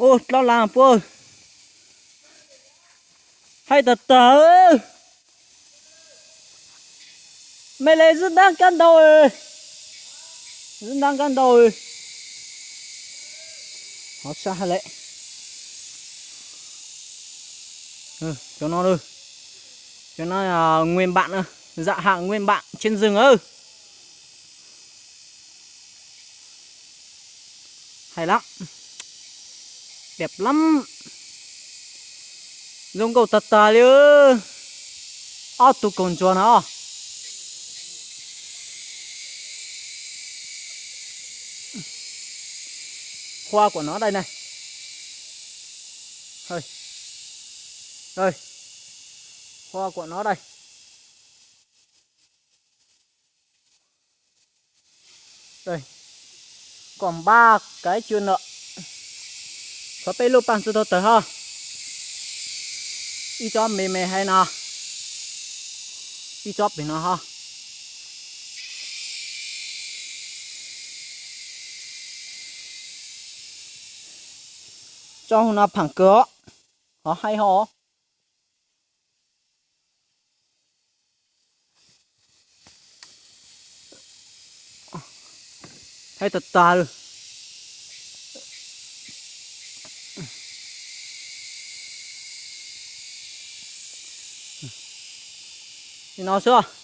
Ua dlaab las puab, haib tag tag. Mej le zwb ntaab kab ntau, zwb ntaab kab ntau. Hov sab le, cov no, cov no nguyên bản, dạng hàng nguyên bản trên rừng. Hay lắm, đẹp lắm. Zoo nkauj tag tag li. Ob tug kaus ntsuag no. Hoa của nó đây này. Đây. Hoa của nó đây. Đây. Còn ba cái chưa nở. Có peb lub paj xwb tau tawg ho. Ib tsob me me hais no. Ib tsob pem no ho. Tsob hauv no pham kawg os. Hov haib ho. Haib tag tag li. Li no xwb.